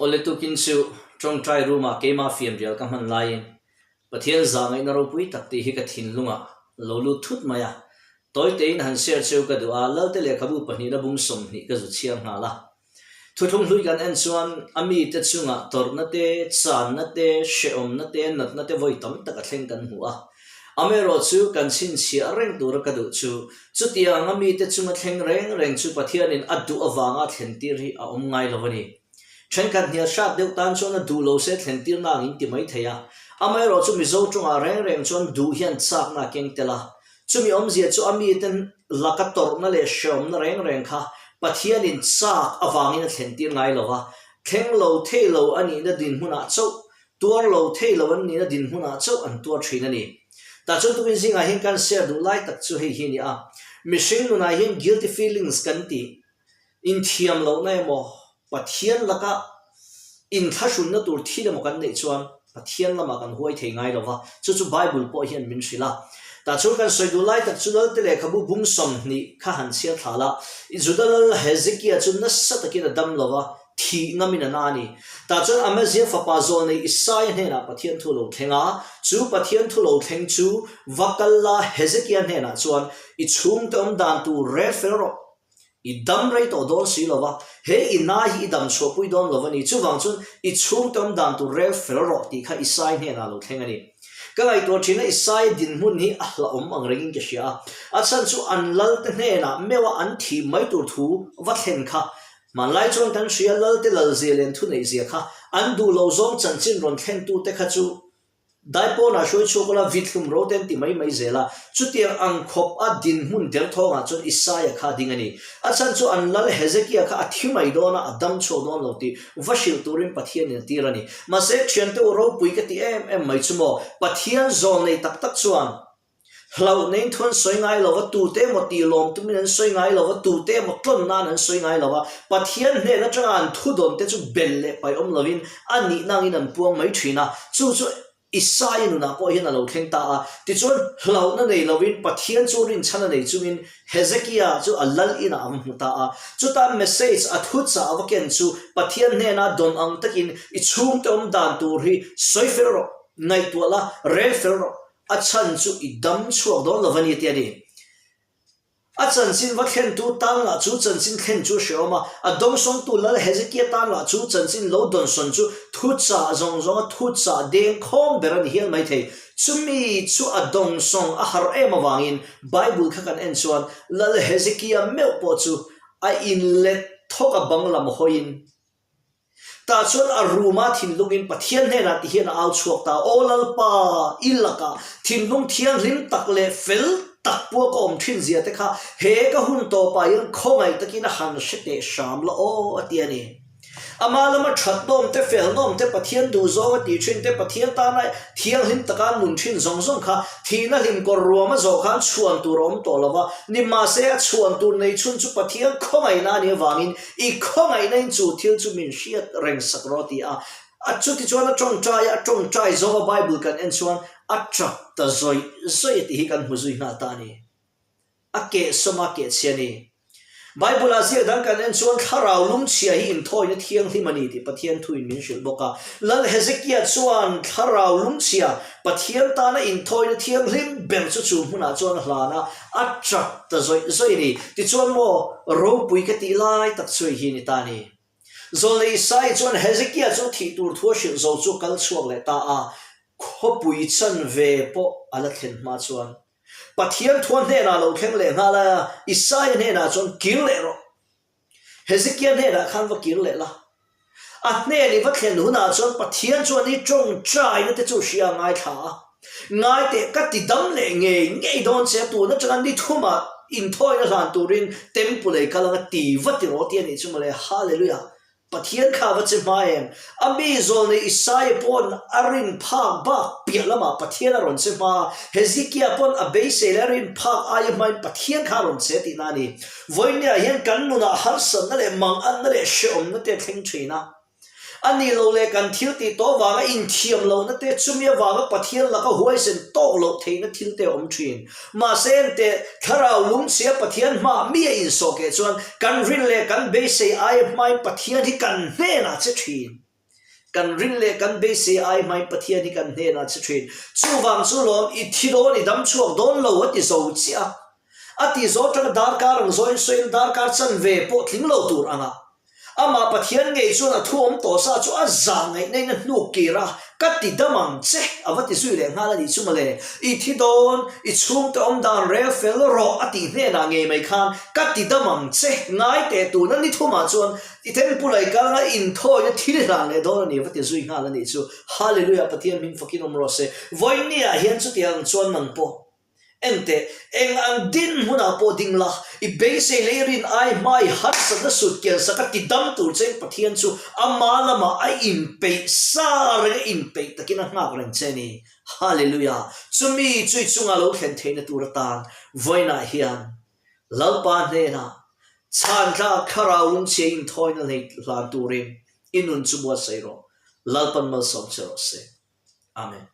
Awle tukin chu tawngtai room ah keimah fianrial ka hman laiin Pathian zahngaihna ropui tak tih hi ka thinlungah lo lut thut mai a, tawi tein han share cheu ka duh a, Lalte lehkhabu pahnihna bung 20 ka zu chhiar nghal a. Thuthlung hlui kan en chuan a mite chungah tawrhna te, channa te, hrehawmna te, natna te vawi tam tak a thleng kan hmu a. Amaherawh chu kan chhinchhiah reng tura ka duh chu, chutiang a mite chunga thleng reng reng chu Pathianin a duh avanga thlentir hi a awm ngai lo a ni. Thenkhat hnial hrat deuh tan chuan a duh lo se thlentirna ang in ti mai thei a. Amaherawh chu Mizo tawngah reng reng chuan duh hian chakna a keng tel a. Chumi awmzia chu a miten laka tawrhna leh hrehawmna reng reng kha Pathianin chak avangin a thlentir ngai lo va, thleng lo thei lo a nihna dinhmunah chauh, tuar lo thei lo an nihna dinhmunah chauh an tuar thin a ni. Tah chuan tukin zingah hian kan share duh lai tak chu hei hi a ni a, mihring nunah hian guilty feelings kan tih Inthiam lohna emaw, Pathian laka inthlahrunna tur thil emaw kan neih chuan Pathian lamah kan huai thei ngai lo va, chu chu Bible pawh hian min hrilh a. Tah chuan kan sawi duh lai tak chu Lalte lehkhabu bung 20 kha han chhiar thla la, Juda lal Hezekia chu nasa takin a dam lo va, thih ngamin a na a ni. Tah chuan Amazia fapa zawlnei Isaia hnenah Pathian thu lo thleng a, chu Pathian thu lo thleng chu va kal la Hezekia hnenah chuan i chhungte awm dan tur rel fel rawh. I dam rei tawh dawn si lo va, he i nai hi i dam chhuahpui dawn lo a ni. Chuvang chuan i chhungte awm dan tur rel fel rawh tih kha Isai hnenah lo thleng a ni. Ka ngaihtuah thin a, Isai dinhmun hi a hlauhawm ang rengin ka hria a. A chhan chu an lalte hnenah meuha an thih mai tur thu va thlen kha. Hmanlai chuan kan hria lalte lalzia leh an thuneihzia kha an duh lo zawng chanchin rawn thlentute kha chu Daipawnah hruai chhuak ula vithlum ro te an ti mai mai zel a, chutiang ang khawp a dinhmun derthawngah chuan Isaia kha a ding a ni. A chhan chu an lal Hezekia kha a thi mai dawn a, a dam chhuak dawn lo tih va hrilh turin Pathianin a tir a ni. Mahse, thiante u ropui ka ti em em mai chu maw, Pathian zawl nei tak tak chuan Hlauh neiin thu an sawi ngai lo va, tute emaw tih lawm tumin an sawi ngai lo va, tute emaw tlawn nan an sawi ngai lo va, Pathian hnen atanga an thu dawn te chu bel leh pai awm lovin a nihna angin an puang mai thin a, chu chu Isaia nunah pawh hian a lo thleng ta a. Tichuan, hlauhna nei lovin Pathian chu rinchhan a nei chungin Hezekia chu a lal inah a va hmu ta a. Chuta message a thu chah a va ken chu Pathian hnena dawn ang takin i chhungte awm dan tur hi sawi fel rawh, ngaihtuah la, rel fel rawh, A chhan chu i dam chhuak dawn lo a ni tia ni. A chanchin va thlentu tan lah chu chanchin thlen chu hreawm a, a dawngsawngtu Lal Hezekia tan lah chu chanchin lo dawnsawn chu thuchah zawng zawnga thuchah deng khawm ber a ni hial maithei. Chumi chu a dawngsawng a har em avangin Bible kha kan en chuan Lal Hezekia meuh pawh chu a inlet thawk a bang lam hawiin Tah chuan a room-a thinlungin Pathian hnenah ti hian a au chhuak ta, Aw Lalpa, i lakah thinlung thianghlim tak leh fel tak pua ka awm thin zia te kha he ka hun tawpah hian khawngaih takin a han hre teh hram la aw, a ti a ni. Ama lama thatnawm te, felnawm te, Pathian duhzawng a tih thin te, Pathian tana thianghlim taka nun thin zawng zawng kha thihna hlimkawr ruam a zawh khan chhuan tur a awm tawh lo va, nimahse a chhuan tur nei chhun chu Pathian khawngaihna a nih avangin I khawngaihna in chu thil chu min hriat reng sak rawh ti a, a chuti chuan a tawngtai a, a tawngtai zawng a Bible kan en chuan a tap ta zawih zawih a tih hi kan hmu zui nghal ta a ni. A kehsawm a kehchhia a ni. Bible ah ziak dang kan en chuan thlarau lungchhia hi inthawina thianghlim a ni tih Pathian thuin min hrilh bawk a. Lal Hezekia chuan thlarau lungchhia Pathian tana inthawina thianghlim ber chu chu hmunah chuan a hlan a, A tap ta zawih zawih a ni. Tichuan maw, ropui ka tih lai tak chu hei hi a ni ta a ni. Zawlnei Isaiah chuan Hezekia chu thih tur thu a hrilh zo chu a kal chhuak leh ta a, khawpui chanve pawh a la thlen hma chuan Pathian thua hnenah lo thleng leh nghal a, Isaiah hnenah chuan kir leh rawh. Hezekia hnenah khan va kir leh la. A hnen i va thlen hunah chuan Pathian chuan i tawngtaina te chu hria a ngaithla a. Ngai teh, ka ti dam leh ngei ngei dawn che a, tun atanga ni thumah inthawina hlan turin temple ei kal anga ti va ti rawh ti a nih chu mawle. Hallelujah! Pathian kha va che hma em? A mi zawlnei Isaia pawn a rin phak bak piah lamah Pathian a rawn che hma a, Hezekia pawn a beisei leh a rin phak aia hmain Pathian kha a rawn che tihna a ni. Vawinia hian kan nunah harsatna leh manganna leh hrehawmna te a thleng thin a. A nih loh leh kan thil tih tawh avanga inthiam lohna te, chumi avanga Pathian laka huaisen tawk loh theihna thil te a awm thin. Mahse enteh, thlarau lungchhia Pathian hmaah mi a insawh keh chuan kan rin leh kan beisei aia hmain Pathian hi kan hnenah che thin. Kan rin leh kan beisei ai hmain Pathian hi kan hnenah che thin. Chuvang chu lawm i thi dawn i dam chhuak dawn lo a ti zo chiah a. A ti zo atanga darkar ang zawiin sawiin darkar chanve pawh tling lo tur anga amah Pathian ngei chuan a thu awm tawh sa chu a zah ngaihna in a hnuk kir a, ka ti dam ang che a va ti zui leh nghal a nih chu mawle. I thi dawn, i chhungte awm dan rel fel rawh a tih hnenah ngei mai khan ka ti dam ang che ngai teh tuna ni thumah chuan I temple ah i kal anga inthawina thil hlan leh dawn a ni va ti zui nghal a nih chu. Hallelujah Pathian hming fakin awm rawh se. Vawiin ah hian chutiang ang chuan nang pawh enteh eng ang din hmunah pawh ding la, i beisei leh i rin ai hma i harsatna sut kian sak a ti dam tur che in Pathian chu ama lamah a inpeih sa reng a inpeih takin a nghak reng che a ni. Hallelujah Chumi chu i chunga lo thlen theihna tur atan vawiinah hian Lalpa hnenah chhantlak thlarau lungchhia inthawina hlei hlan turin i nun chu buatsaih rawh. Lalpan malsawm che rawh se. Amen.